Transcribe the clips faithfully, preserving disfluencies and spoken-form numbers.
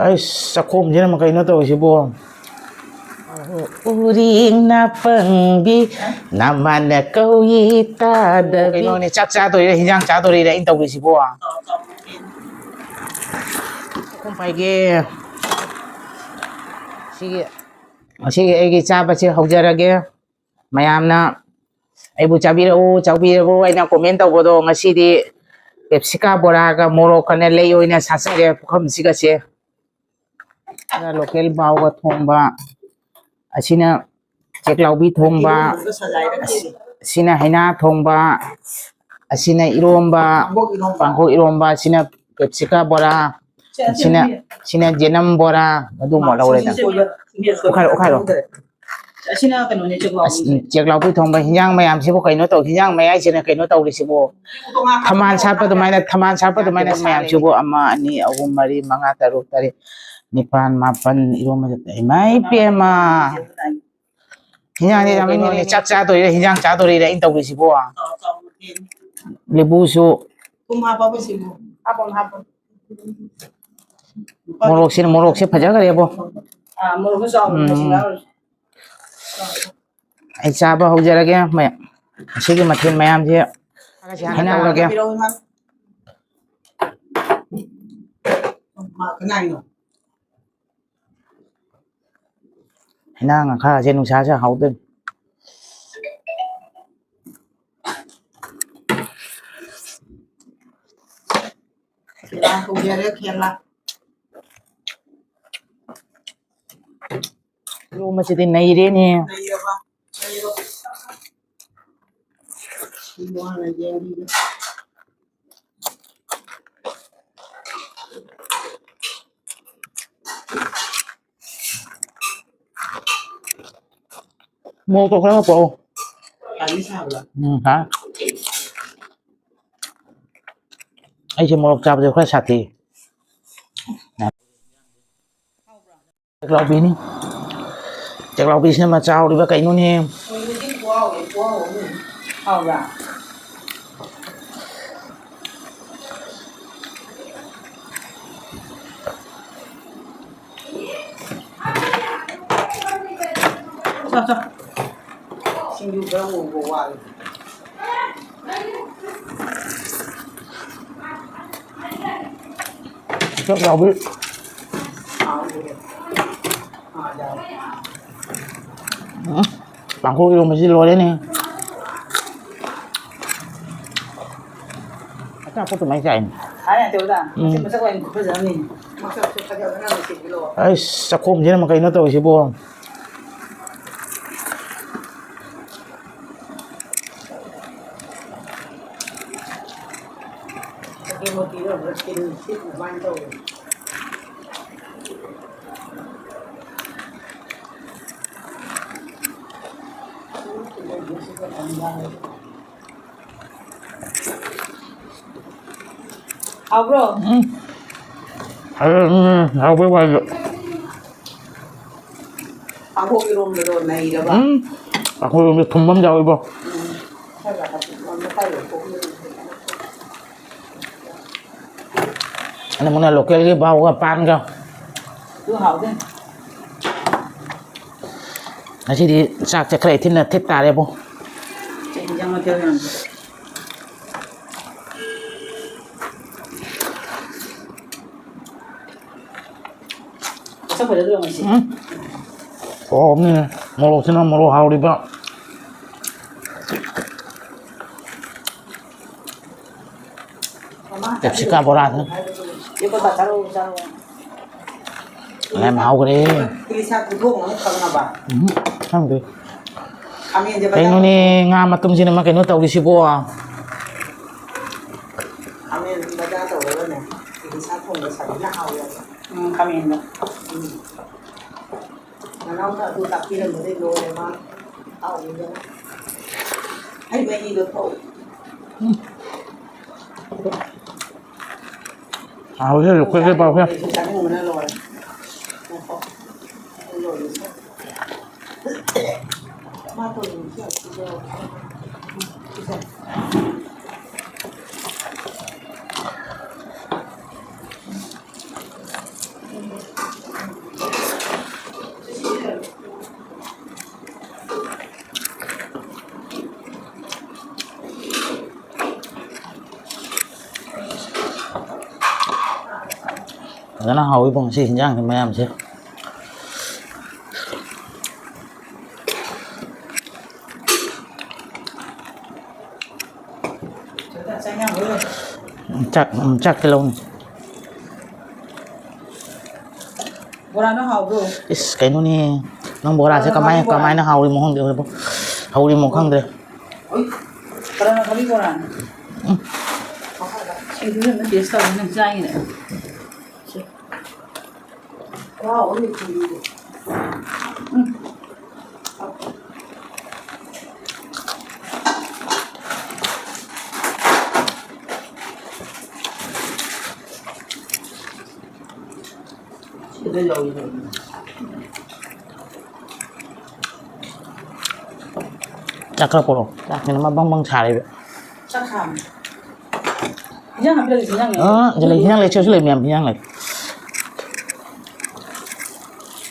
ꯑꯩꯁ, ꯆꯥꯛꯈꯣꯝꯁꯤꯅ ꯑꯃ ꯀꯩꯅꯣ ꯇꯧꯔꯤꯁꯤꯕꯣ? ꯎꯔꯤꯡ ꯅꯥꯄꯪꯕꯤ, ꯅꯃꯥꯅ ꯀꯧꯏ ꯇꯥꯗꯕꯤ꯫ ꯀꯩꯅꯣꯅꯦ, ꯆꯥꯛ ꯆꯥꯗꯣꯔꯤꯔ, ꯍꯤꯟꯖꯥꯡ ꯆꯥꯗꯣꯔꯤꯔ ꯑꯩꯅ ꯇꯧꯔꯤꯁꯤꯕꯣ? ꯆꯥꯛꯈꯣꯝ ꯄꯥꯏꯒꯦ꯫ ꯁꯤꯒꯤ, ꯉꯁꯤꯒꯤ ꯑꯩꯒꯤ ꯆꯥꯕꯁꯦ ꯍꯧꯖꯔꯒꯦ꯫ ꯃꯌꯥꯝꯅ ꯑꯩꯕꯨ ꯆꯥꯕꯤꯔꯛꯎ, ꯆꯥꯕꯤꯔꯛꯎ ꯍꯥꯏꯅ comment ꯇꯧꯕꯗꯣ, ꯉꯁꯤꯗꯤ ꯀꯦꯞꯁꯤꯀꯥ ꯕꯣꯔꯥꯒ ꯃꯣꯔꯣꯛꯀꯅꯦ ꯂꯩ ꯑꯣꯏꯅ ꯁꯥꯖꯔꯦ ꯄꯨꯈꯝꯁꯤꯒꯁꯦ꯫ ꯑꯁꯤꯅ local ꯄꯥꯎꯒ ꯊꯣꯡꯕ, ꯑꯁꯤꯅ ꯆꯦꯛꯂꯥꯎꯕꯤ ꯊꯣꯡꯕ, ꯑꯁꯤꯅ ꯍꯩꯅꯥ ꯊꯣꯡꯕ, ꯑꯁꯤꯅ ꯏꯔꯣꯝꯕ, ꯄꯥꯡꯈꯣꯛ ꯏꯔꯣꯝꯕ, ꯑꯁꯤꯅ ꯀꯦꯞꯁꯤꯀꯥ ꯕꯣꯔꯥ, ꯑꯁꯤꯅ, ꯑꯁꯤꯅ ꯖꯦꯅꯝ ꯕꯣꯔꯥ, ꯑꯗꯨꯃ ꯂꯧꯔꯦꯗꯅ꯫ ꯑꯣꯠꯈꯥꯏꯔꯣ, ꯑꯣꯠꯈꯥꯏꯔꯣ꯫ ꯑꯁꯤꯅ ꯀꯩꯅꯣꯅꯦ, ꯆꯦꯛꯂꯥꯎꯕꯤ꯫ ꯑꯁ, ꯆꯦꯛꯂꯥꯎꯕꯤ ꯊꯣꯡꯕ ꯍꯤꯟꯖꯥꯡ ꯃꯌꯥꯝꯁꯤꯕꯨ ꯀꯩꯅꯣ ꯇꯧ, ꯍꯤꯟꯖꯥꯡ ꯃꯌꯥꯏꯁꯤꯅ ꯀꯩꯅꯣ ꯇꯧꯔꯤꯁꯤꯕꯨ? ꯊꯝꯕꯥꯜ ꯁꯥꯠꯄ ꯑꯗꯨꯃꯥꯏꯅ, ꯊꯝꯕꯥꯜ ꯁꯥꯠꯄ ꯑꯗꯨꯃꯥꯏꯅ ꯃꯌꯥꯝꯁꯤꯕꯨ ꯑꯃ, ꯑꯅꯤ, ꯑꯍꯨꯝ, ꯃꯔꯤ, ꯃꯉꯥ, ꯇꯔꯨꯛ, ꯇꯔꯦꯠ, ꯅꯤꯄꯥꯜ, ꯃꯥꯄꯜ, ꯏꯔꯣꯝꯕ ꯏꯃꯥ ꯏꯄꯦꯝꯃ꯫ ꯍꯤꯟꯖꯥꯡꯗꯤ ꯌꯥꯝ ꯀꯩꯅꯣꯅꯦ, ꯆꯥꯛ ꯆꯥꯗꯣꯔꯤꯔ ꯍꯤꯟꯖꯥꯡ ꯆꯥꯗꯣꯔꯤꯔ ꯑꯩꯅ ꯇꯧꯔꯤꯁꯤꯕꯣ? ꯂꯦꯕꯨꯁꯨ꯫ ꯊꯨꯝ ꯍꯥꯞꯄꯕ ꯁꯤꯕꯨ? ꯍꯥꯞꯄꯣ, ꯍꯥꯞꯄꯣ꯫ ꯃꯣꯔꯣꯛꯁꯤꯅ, ꯃꯣꯔꯣꯛꯁꯦ ꯐꯖꯈ꯭ꯔꯦꯕꯣ꯫ ꯑꯥ, ꯃꯣꯔꯣꯛꯁꯨ ꯆꯥꯎꯅ ꯎꯝ꯫ ꯁꯤꯡꯉꯥ ꯂꯣꯏꯔꯦ꯫ ꯑꯩ ꯆꯥꯕ ꯍꯧꯖꯔꯒꯦ꯫ ꯃ-, ꯉꯁꯤꯒꯤ ꯃꯊꯦꯜ ꯃꯌꯥꯝꯁꯦ ꯍꯥꯏꯅꯔꯒꯦ꯫ ꯄꯤꯔꯛꯑꯣ ꯏꯃꯥ꯫ ꯃꯥ ꯀꯅꯥꯏꯅꯣ? ꯍꯩꯅꯥ ꯉꯥꯈꯥꯁꯦ ꯅꯨꯡꯁꯥꯁꯦ ꯍꯥꯎꯗꯣꯏꯅꯤ꯫ ꯈꯦꯂꯥ ꯍꯧꯖꯔꯦ, ꯈꯦꯂꯥ꯫ ꯏꯔꯣꯝꯕꯁꯤꯗꯤ ꯅꯩꯔꯦꯅꯦ꯫ ꯅꯩꯔꯕ? ꯅꯩꯔꯣ꯫ ꯁꯤ ꯋꯥꯅ ꯌꯦꯡꯕꯤꯔꯦ꯫ ꯃꯣꯔꯣꯛꯇꯣ ꯈꯔ ꯍꯥꯞꯄꯛꯑꯣ꯫ ꯎꯝ, ꯍꯥ? ꯑꯩꯁꯦ ꯃꯣꯔꯣꯛ ꯆꯥꯕꯁꯦ ꯈꯔ ꯁꯥꯊꯤ꯫ ꯆꯦꯛꯂꯥꯎꯕꯤꯅꯤ꯫ ꯆꯦꯛꯂꯥꯎꯕꯤꯁꯤꯅ ꯃꯆꯥ ꯍꯧꯔꯤꯕ ꯀꯩꯅꯣꯅꯦ? ꯍꯥꯎꯕ꯭ꯔꯥ? ꯁꯤꯡꯖꯨ ꯈꯔ ꯎꯕ ꯋꯥꯠꯂꯤ꯫ ꯆꯥꯛ ꯌꯥꯎꯕꯤ꯫ ꯎꯝ, ꯄꯥꯡꯈꯣꯛ ꯏꯔꯣꯝꯕꯁꯤ ꯂꯣꯏꯔꯦꯅꯦ꯫ ꯑꯆꯥꯄꯣꯠ ꯑꯗꯨꯃꯥꯏꯅ ꯆꯥꯏꯅꯦ꯫ ꯍꯥꯏ ꯌꯥꯗꯦꯕꯗ꯫ ꯎꯝ꯫ ꯃꯁꯤ ꯃꯁꯛ ꯋꯥꯏ ꯈꯨꯐꯖ ꯑꯃꯅꯤ꯫ ꯃꯁꯛꯁꯨ ꯐꯖꯕꯅ ꯃꯁꯤꯗꯤ ꯂꯣꯏꯔꯦ꯫ ꯑꯩꯁ, ꯆꯥꯛꯈꯣꯝꯁꯤꯅ ꯑꯃ ꯀꯩꯅꯣ ꯇꯧꯔꯤꯁꯤꯕꯣ꯫ ꯍꯥꯎꯕ꯭ꯔꯣ? ꯎꯝ꯫ ꯍꯥꯎꯋꯦ, ꯎꯝ, ꯍꯥꯎꯕꯩ ꯋꯥꯁꯨ꯫ ꯄꯥꯡꯈꯣꯛ ꯏꯔꯣꯝꯕꯗꯣ ꯅꯩꯔꯕ? ꯎꯝ꯫ ꯄꯥꯡꯈꯣꯛ ꯏꯔꯣꯝꯕꯗ ꯊꯨꯝ ꯑꯃ ꯌꯥꯎꯏꯕꯣ꯫ ꯎꯝ꯫ ꯈꯔ ꯈꯔ ꯊꯨꯝ ꯑꯃ ꯈꯔ ꯂꯧꯊꯣꯛꯑꯝꯃꯦ꯫ ꯑꯅꯝꯕꯅ ꯂꯣꯀꯦꯜꯒꯤ ꯕꯥꯎꯒ ꯄꯥꯟꯒ꯫ ꯑꯗꯨ ꯍꯥꯎꯗꯦ꯫ ꯉꯁꯤꯗꯤ ꯆꯥꯛꯁꯦ ꯈꯔ ꯏꯊꯤꯟꯅ ꯊꯤꯠ ꯇꯥꯔꯦꯕꯣ꯫ ꯀꯩ ꯏꯟꯖꯥꯡ ꯃꯊꯦꯜ ꯌꯥꯝꯒꯦ? ꯃꯁꯛ ꯐꯖꯗ꯭ꯔꯣ ꯉꯁꯤ? ꯎꯝ꯫ ꯍꯥꯎꯕꯅꯤꯅꯦ꯫ ꯃꯣꯔꯣꯛꯁꯤꯅ ꯃꯣꯔꯣꯛ ꯍꯥꯎꯔꯤꯕ꯫ ꯀꯦꯞꯁꯤꯀꯥ ꯕꯣꯔꯥꯁꯤꯅ꯫ ꯌꯥꯝ ꯍꯥꯎꯈ꯭ꯔꯦ꯫ ꯎꯝ, ꯈꯪꯗꯦ꯫ ꯀꯩꯅꯣꯅꯦ, ꯉꯥ ꯃꯇꯨꯝꯁꯤꯅ ꯑꯃ ꯀꯩꯅꯣ ꯇꯧꯔꯤꯁꯤꯕꯣ? ꯎꯝ, ꯈꯥꯃꯦꯟꯗꯣ꯫ ꯅꯅꯥꯎꯅ ꯑꯗꯨ ꯇꯥꯛꯄꯤꯔꯝꯕꯗꯩ ꯂꯣꯏꯔꯦ ꯃꯥ ꯍꯥꯎꯈꯤꯗꯅ꯫ ꯍꯩ ꯃꯍꯤꯗꯣ ꯊꯛꯎ꯫ ꯍꯥꯎꯋꯤꯍꯦ, ꯂꯣꯀꯦꯜꯒꯤ ꯄꯥꯎꯁꯦ꯫ ꯆꯥꯅꯤꯡꯕꯅ ꯂꯣꯏꯔꯦ꯫ ꯉꯥꯏꯈꯣ꯫ ꯂꯣꯏꯔꯦ꯫ ꯃꯥ ꯇꯧꯔꯤꯁꯦ ꯌꯥꯝ ꯊꯤꯅ ꯐꯖꯅ ꯍꯥꯎꯏꯕꯣ ꯉꯁꯤ ꯍꯤꯟꯖꯥꯡꯁꯦ ꯃꯌꯥꯝꯁꯦ꯫ ꯆꯥꯛ, ꯎꯝ, ꯆꯥꯛꯇꯤ ꯂꯧꯅꯤ꯫ ꯕꯣꯔꯥꯗꯣ ꯍꯥꯎꯕ꯭ꯔꯣ? ꯏꯁ, ꯀꯩꯅꯣꯅꯦ, ꯅꯪ ꯕꯣꯔꯥꯁꯦ ꯕꯣꯔꯥ ꯀꯃꯥꯏ-, ꯍꯥꯎꯕ꯭ꯔꯣ? ꯀꯃꯥꯏꯅ ꯍꯥꯎꯔꯤꯃꯣ ꯈꯪꯗꯦ ꯍꯧꯖꯤꯛꯐꯥꯎ꯫ ꯍꯧꯔꯤꯃꯣ ꯈꯪꯗ꯭ꯔꯦ꯫ ꯑꯣꯏ, ꯀꯅꯥꯅ ꯊꯕꯤ ꯕꯣꯔꯥꯅꯣ? ꯎꯝ꯫ ꯁꯤꯡꯖꯨ ꯑꯃ taste ꯇꯧꯔꯦ ꯅꯪ ꯆꯥꯏꯅꯦ꯫ ꯁꯦ꯫ ꯈꯨꯍꯥꯎ ꯑꯃꯅꯤ ꯁꯤꯡꯖꯨꯗꯤ꯫ ꯎꯝ꯫ ꯁꯤꯗ ꯂꯧꯔꯤꯕ꯫ ꯆꯥꯛ ꯈꯔ ꯄꯣꯔꯛꯑꯣ꯫ ꯆꯥꯛꯁꯤꯅ ꯃꯕꯪ ꯕꯪ ꯁꯥꯔꯤꯕ꯫ ꯆꯥꯛ ꯁꯥꯕꯅꯤ꯫ ꯏꯟꯖꯥꯡ ꯅꯥꯄꯤ ꯂꯩ, ꯏꯟꯖꯥꯡ ꯂꯩ꯫ ꯑꯥ, ꯁꯤ ꯂꯩ, ꯏꯟꯖꯥꯡ ꯂꯩ, ꯁꯤꯁꯨ ꯂꯩ, ꯃꯌꯥꯝ ꯏꯟꯖꯥꯡ ꯂꯩ꯫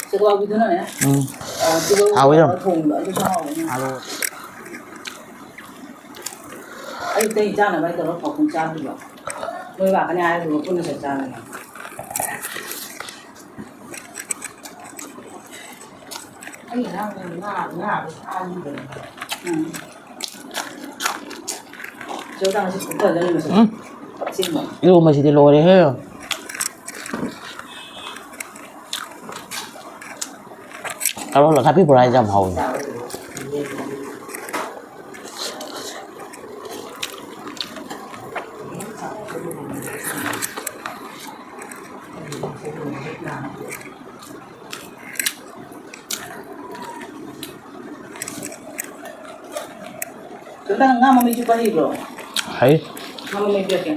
ꯁꯦꯒꯋꯥꯕꯤꯗꯨꯅꯅꯦ, ꯎꯝ꯫ ꯑ, ꯇꯤꯜꯍꯧ ꯍꯥꯎꯋꯤ ꯌꯥꯝ꯫ ꯇꯧꯔꯒ ꯊꯣꯡꯕ, ꯑꯗꯨꯁꯨ ꯍꯥꯎꯕꯅꯤ꯫ ꯍꯥꯎꯋꯤ꯫ ꯑꯌꯨꯛꯇ ꯆꯥꯅꯕ ꯍꯥꯏ ꯇꯧꯔꯒ ꯄꯥꯎꯈꯨꯝ ꯆꯥꯗ꯭ꯔꯤꯕ꯫ ꯅꯣꯏ ꯂꯥꯛꯀꯅꯤ ꯍꯥꯏꯔꯗꯨꯒ ꯄꯨꯟꯅ ꯆꯥꯛ ꯆꯥꯔꯒꯦ꯫ ꯑꯩ ꯉꯔꯥꯡ ꯉꯥ, ꯉꯥꯗꯣ ꯊꯥꯈꯤꯕꯅꯦ꯫ ꯎꯝ꯫ ꯆꯦ ꯎꯇꯥ ꯉꯁꯤ ꯀꯨꯀꯔꯗ ꯂꯩꯕꯁꯦ꯫ ꯎꯝ꯫ ꯑꯁꯦꯡꯕ꯫ ꯏꯔꯣꯝꯕꯁꯤꯗꯤ ꯂꯣꯏꯔꯦꯍꯦ꯫ ꯀꯥꯔꯣꯠ ꯑꯈꯥꯕꯤ ꯕꯣꯔꯥ ꯍꯥꯏꯁꯦ ꯌꯥꯝ ꯍꯥꯎꯋꯤ꯫ ꯀꯀꯥ, ꯉꯥ ꯃꯃꯤꯠ ꯆꯨꯞꯄ ꯍꯩꯕ꯭ꯔꯣ? ꯍꯩ꯫ ꯉꯥ ꯃꯃꯤꯠ ꯄꯤꯔꯛꯀꯦ꯫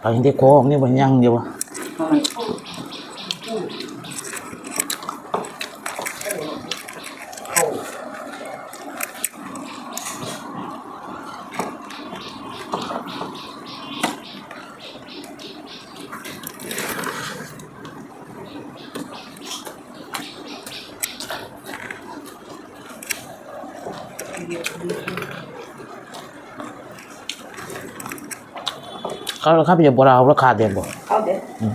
ꯐꯩꯗꯤ ꯈꯣꯡꯅꯤꯕ ꯏꯟꯖꯥꯡꯁꯤꯕꯨ꯫ ꯀꯥꯔꯣꯠ ꯑꯈꯥꯕꯤꯁꯦ ꯕꯣꯔꯥ ꯍꯧꯕ꯭ꯔꯥ ꯈꯥꯗꯦꯕꯣ? ꯈꯥꯗꯦ꯫ ꯎꯝ꯫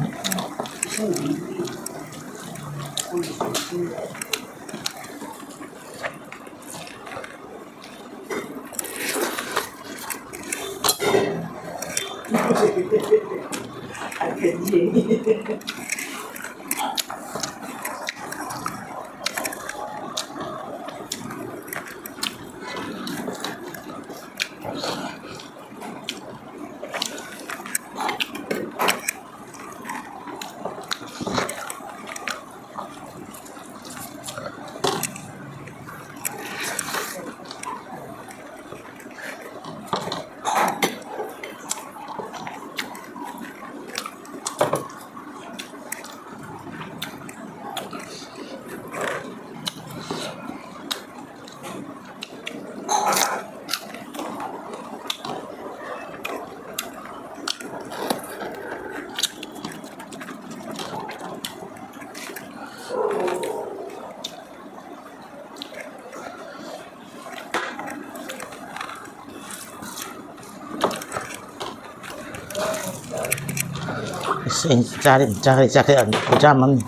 ꯑꯁ, ꯑꯩ ꯆꯥꯔꯦ, ꯆꯥꯔꯦ, ꯆꯥꯔꯦ, ꯈꯨꯆꯥ ꯑꯃꯅꯤ꯫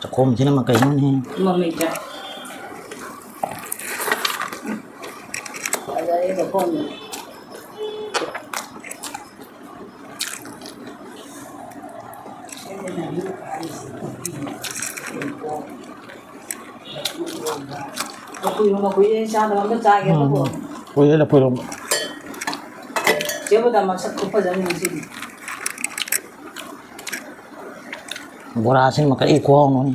ꯆꯥꯛꯈꯣꯝꯁꯤꯅ ꯑꯃ ꯀꯩꯅꯣꯅꯦ꯫ ꯃꯃꯩ ꯆꯥ꯫ ꯐꯖꯔꯦ ꯆꯥꯛꯈꯣꯝꯁꯦ꯫ ꯂꯐꯨ ꯏꯔꯣꯝꯕ ꯀꯨꯏꯔꯦ ꯆꯥꯗꯕ, ꯑꯝꯇ ꯆꯥꯒꯦ꯫ ꯎꯝ, ꯂꯐꯨ꯫ ꯀꯨꯏꯔꯦ ꯂꯐꯨ ꯏꯔꯣꯝꯕ꯫ ꯆꯦ ꯕꯣꯗꯥ ꯃꯁꯛ ꯈꯨꯐꯖ ꯑꯃ ꯉꯁꯤꯗꯤ꯫ ꯕꯣꯔꯥꯁꯤꯃ ꯀꯔꯤ ꯈꯨꯍꯥꯎꯅꯣꯅꯦ꯫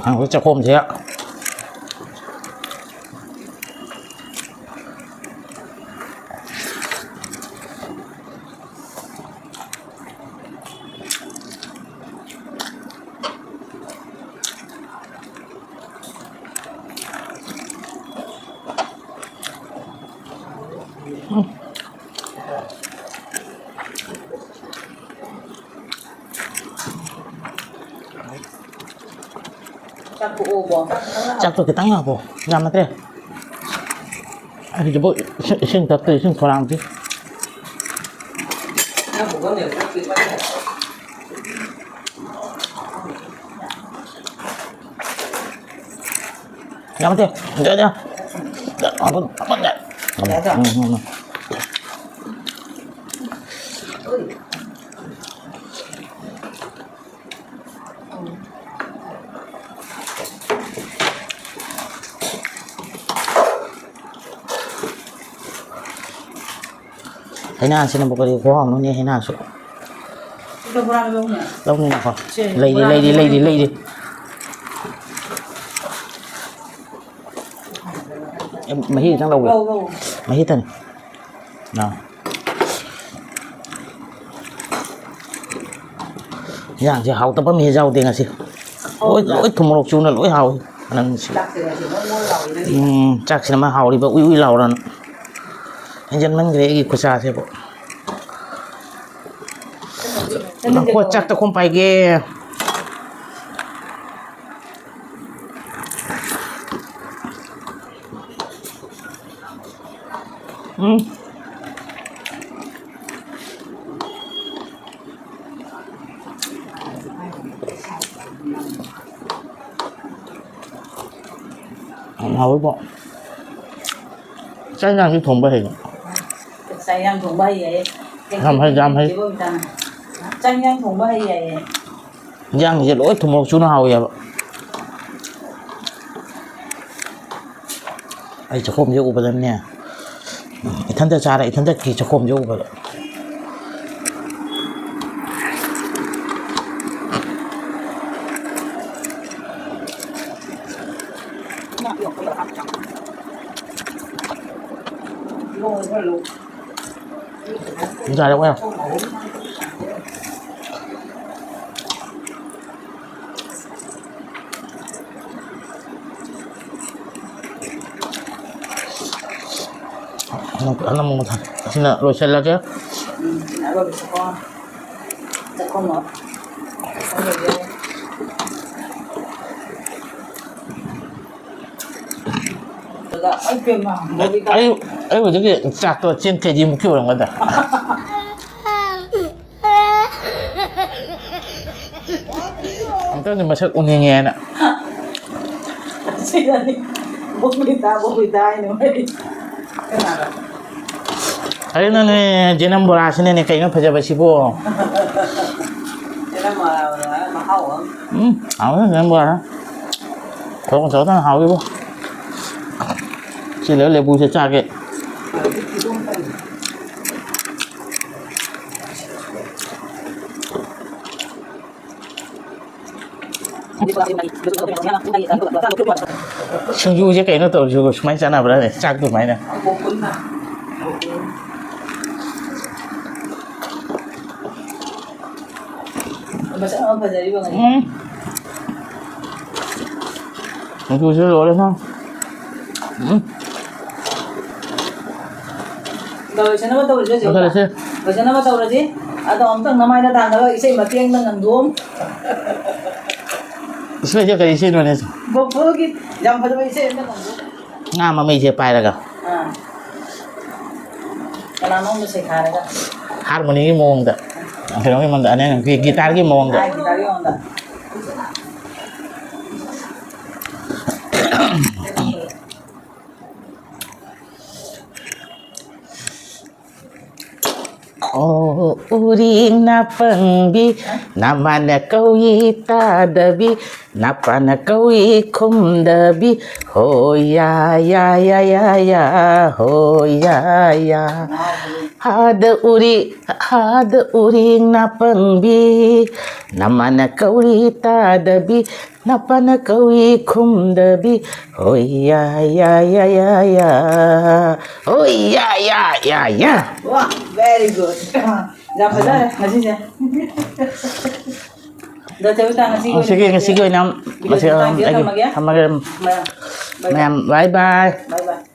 ꯍꯪꯉꯣ ꯆꯥꯛꯈꯣꯝꯁꯦ꯫ ꯆꯥꯛꯇꯣ ꯈꯤꯇꯪ ꯍꯥꯞꯄꯣ, ꯌꯥꯝ ꯅꯠꯇ꯭ꯔꯦ꯫ ꯑꯩ ꯍꯧꯖꯤꯛꯐꯥꯎ ꯏꯁꯤꯡ, ꯏꯁꯤꯡ ꯊꯛꯇ꯭ꯔꯤ, ꯏꯁꯤꯡ ꯈꯣꯔꯥꯡꯗ꯭ꯔꯤ꯫ ꯌꯥꯝ ꯅꯠꯇꯦ꯫ ꯌꯥ, ꯌꯥ꯫ ꯌꯥ, ꯍꯥꯞꯄ, ꯍꯥꯞꯄ, ꯌꯥ꯫ ꯌꯥꯗ꯭ꯔꯥ? ꯎꯝ, ꯎꯝ, ꯎꯝ꯫ ꯍꯩꯅꯥꯁꯤꯅꯕꯨ ꯀꯔꯤ ꯈꯨꯍꯥꯎꯅꯣꯅꯦ, ꯍꯩꯅꯥꯁꯨ꯫ ꯁꯤꯗ ꯕꯣꯔꯥ ꯂꯧꯅꯦ꯫ ꯂꯧꯅꯤꯅꯀꯣ꯫ ꯁꯦ, ꯂꯩꯔꯤ, ꯕꯣꯔꯥ ꯂꯩꯔꯤ, ꯂꯧꯅꯦ꯫ ꯂꯩꯔꯤ, ꯂꯩꯔꯤ꯫ ꯑꯦ, ꯃꯍꯤ ꯈꯤꯇꯪ ꯂꯧꯒꯦ꯫ ꯂꯧ, ꯂꯧ꯫ ꯃꯍꯤ ꯈꯤꯇꯪ꯫ ꯑꯥ꯫ ꯏꯟꯖꯥꯡꯁꯦ ꯍꯥꯎꯇꯕ ꯑꯃ ꯍꯦꯛ ꯌꯥꯎꯗꯦ ꯉꯁꯤ꯫ ꯂꯣꯏ, ꯍꯥꯎꯕ꯭ꯔꯥ? ꯂꯣꯏ ꯊꯨꯝ ꯃꯣꯔꯣꯛ ꯆꯨꯅ ꯂꯣꯏ ꯍꯥꯎꯏ꯫ ꯃꯅꯝꯁꯤ꯫ ꯆꯥꯛꯁꯦ ꯉꯁꯤ ꯃꯣꯟ ꯃꯣꯟ ꯂꯥꯎꯏ ꯅꯪꯒꯤ꯫ ꯎꯝ, ꯆꯥꯛꯁꯤꯅ ꯃꯥ ꯍꯥꯎꯔꯤꯕ ꯎꯏ ꯎꯏ ꯂꯥꯎꯔꯅ꯫ ꯍꯦꯟꯖꯟꯃꯟꯈ꯭ꯔꯦ ꯑꯩꯒꯤ ꯈꯨꯠꯁꯥꯁꯤꯕꯨ꯫ ꯅꯪꯒꯤ ꯉꯥꯏꯈꯣ, ꯀꯩꯅꯣ꯫ ꯆꯥꯛ ꯆꯥꯛꯈꯣꯝ ꯄꯥꯏꯒꯦ꯫ ꯎꯝ꯫ ꯌꯥꯝ ꯍꯥꯎꯋꯤꯕꯣ꯫ ꯆꯥꯛ ꯏꯟꯖꯥꯡꯗꯤ ꯊꯣꯡꯕ ꯍꯩ? ꯆꯥꯛ ꯏꯟꯖꯥꯡ ꯊꯣꯡꯕ ꯍꯩ ꯍꯥꯏꯌꯦ꯫ ꯌꯥꯝ ꯍꯩ, ꯌꯥꯝ ꯍꯩ꯫ ꯆꯥꯛ ꯏꯟꯖꯥꯡ ꯊꯣꯡꯕ ꯍꯩ ꯍꯥꯏꯌꯦ꯫ ꯏꯟꯖꯥꯡꯁꯦ ꯂꯣꯏ ꯊꯨꯝ ꯃꯣꯔꯣꯛ ꯆꯨꯅ ꯍꯥꯎꯋꯦꯕ꯫ ꯑꯩ ꯆꯥꯛꯈꯣꯝꯁꯦ ꯎꯕꯗꯅꯦ, ꯏꯊꯟꯇ ꯆꯥꯔꯦ, ꯏꯊꯟꯇ ꯀꯤ ꯆꯥꯛꯈꯣꯝꯁꯦ ꯎꯕꯗ꯫ ꯌꯥꯔꯦ, ꯑꯣꯏꯔꯦ꯫ ꯑꯅꯝꯕ ꯃꯊꯪ ꯑꯁꯤꯅ ꯂꯣꯏꯁꯤꯜꯂꯒꯦ꯫ ꯎꯝ, ꯑꯔꯣꯏꯕꯁꯤꯀꯣ꯫ ꯆꯥꯛꯈꯨꯝ ꯑꯃ꯫ ꯑꯩ ꯄꯦꯝꯃ, ꯕꯣꯕꯤꯇꯥ꯫ ꯑꯩ, ꯑꯩ ꯍꯧꯖꯤꯛꯀꯤ ꯆꯥꯛꯇꯣ ꯆꯦꯡ ꯀꯦ ꯖꯤ ꯃꯨꯛꯀꯤ ꯑꯣꯏꯔꯝꯒꯗ꯭ꯔꯥ? ꯑꯝꯇꯪꯗꯤ ꯃꯁꯛ ꯎꯅꯤꯡꯉꯦꯅ꯫ ꯁꯤꯗꯅꯤ꯫ ꯕꯣꯕꯤꯇꯥ, ꯕꯣꯕꯤꯇꯥ ꯍꯥꯏꯅ ꯃꯣꯏ꯫ ꯀꯅꯥꯅꯣ? ꯑꯗꯨꯅꯅꯦ, ꯖꯦꯅꯝ ꯕꯣꯔꯥꯁꯤꯅꯅꯦ ꯀꯩꯅꯣ ꯐꯖꯕꯁꯤꯕꯣ? ꯖꯦꯅꯝ ꯕꯣꯔꯥ ꯃꯍꯥꯎ ꯑꯃ꯫ ꯎꯝ, ꯍꯥꯎꯋꯦ ꯖꯦꯅꯝ ꯕꯣꯔꯥ꯫ ꯊꯣꯡ ꯆꯥꯎꯗꯅ ꯍꯥꯎꯋꯤꯕꯣ꯫ ꯁꯤ ꯂꯩꯔ ꯂꯦꯕꯨꯁꯦ ꯆꯥꯒꯦ꯫ ꯁꯤꯡꯖꯨꯁꯦ ꯀꯩꯅꯣ ꯇꯧꯔꯤꯁꯤꯕꯣ? ꯁꯨꯃꯥꯏꯅ ꯆꯥꯅꯕ꯭ꯔꯥꯅꯦ? ꯆꯥꯛꯇꯨ ꯑꯗꯨꯃꯥꯏꯅ? ꯃꯁꯛ ꯑꯃ ꯐꯖꯔꯤꯕ ꯉꯥꯏ꯫ ꯎꯝ꯫ ꯁꯤꯡꯖꯨꯁꯦ ꯂꯣꯏꯔꯦ ꯅꯪ꯫ ꯎꯝ꯫ ꯂꯣꯏꯁꯟꯅꯕ ꯇꯧꯔꯁꯦ, ꯆꯦ ꯎꯇꯥ꯫ ꯂꯣꯏꯁꯜꯂꯁꯦ꯫ ꯂꯣꯏꯁꯟꯅꯕ ꯇꯧꯔꯁꯤ꯫ ꯑꯗꯣ ꯑꯃꯨꯛꯇꯪ ꯅꯃꯥꯏꯗ ꯊꯥꯡꯒꯠꯂꯒ ꯏꯁꯩ ꯃꯇꯦꯛ ꯑꯃꯇꯪ ꯉꯪꯊꯣꯛꯑꯝ꯫ ꯏꯁꯩꯁꯦ ꯀꯔꯤ ꯏꯁꯩꯅꯣꯅꯦ? ꯒꯣꯀꯨꯜꯒꯤ ꯌꯥꯝ ꯐꯖꯕ ꯏꯁꯩ ꯑꯃꯇ ꯉꯪꯊꯣꯛꯑꯝ꯫ ꯉꯥ ꯃꯃꯩꯁꯦ ꯄꯥꯏꯔꯒ꯫ ꯑꯥ꯫ ꯀꯅꯥꯅꯣꯝꯗ ꯁꯩꯊꯥꯔꯒ꯫ ꯍꯥꯔꯃꯣꯅꯤꯒꯤ ꯃꯑꯣꯡꯗ꯫ ꯀꯩꯅꯣꯒꯤ ꯃꯑꯣꯡꯗ, ꯑꯅꯦ-, ꯒꯤ-, ꯒꯤꯇꯥꯔꯒꯤ ꯃꯑꯣꯡꯗ꯫ ꯑꯥ, ꯒꯤꯇꯥꯔꯒꯤ ꯃꯑꯣꯡꯗ꯫ ꯑꯣ ꯎꯔꯤꯡ ꯅꯥꯄꯪꯕꯤ, ꯅꯃꯥꯅ ꯀꯧꯏ ꯇꯥꯗꯕꯤ, ꯅꯄꯥꯅ ꯀꯧꯏ ꯈꯨꯝꯗꯕꯤ, ꯍꯣꯏ ꯌꯥ, ꯌꯥ, ꯌꯥ, ꯌꯥ, ꯌꯥ, ꯍꯣꯏ ꯌꯥ, ꯌꯥ꯫ ꯍꯥꯗ ꯎꯔꯤ, ꯍꯥꯗ ꯎꯔꯤꯡ ꯅꯥꯄꯪꯕꯤ, ꯅꯃꯥꯅ ꯀꯧꯏ ꯇꯥꯗꯕꯤ, ꯅꯄꯥꯅ ꯀꯧꯏ ꯈꯨꯝꯗꯕꯤ, ꯍꯣꯏ ꯌꯥ, ꯌꯥ, ꯌꯥ, ꯌꯥ, ꯌꯥ꯫ ꯍꯣꯏ ꯌꯥ, ꯌꯥ, ꯌꯥ, ꯌꯥ꯫ ꯋꯥ, very good꯫ ꯌꯥꯝ ꯐꯖꯔꯦ ꯉꯁꯤꯁꯦ꯫ ꯑꯗꯣ ꯆꯦ ꯎꯇꯥ, ꯉꯁꯤꯒꯤ ꯉꯁꯤꯒꯤ, ꯑꯣꯏꯅ ꯉꯁꯤꯒꯤ ꯑꯣꯏꯅ video ꯃꯁꯤ, ꯃꯇꯥꯡꯁꯤꯗ ꯑꯩꯒꯤ ꯊꯝꯃꯒꯦ꯫ ꯊꯝꯃꯒꯦ꯫ ꯃꯌꯥꯝ, bye bye꯫ ꯃꯌꯥꯝ, bye bye꯫ Bye bye꯫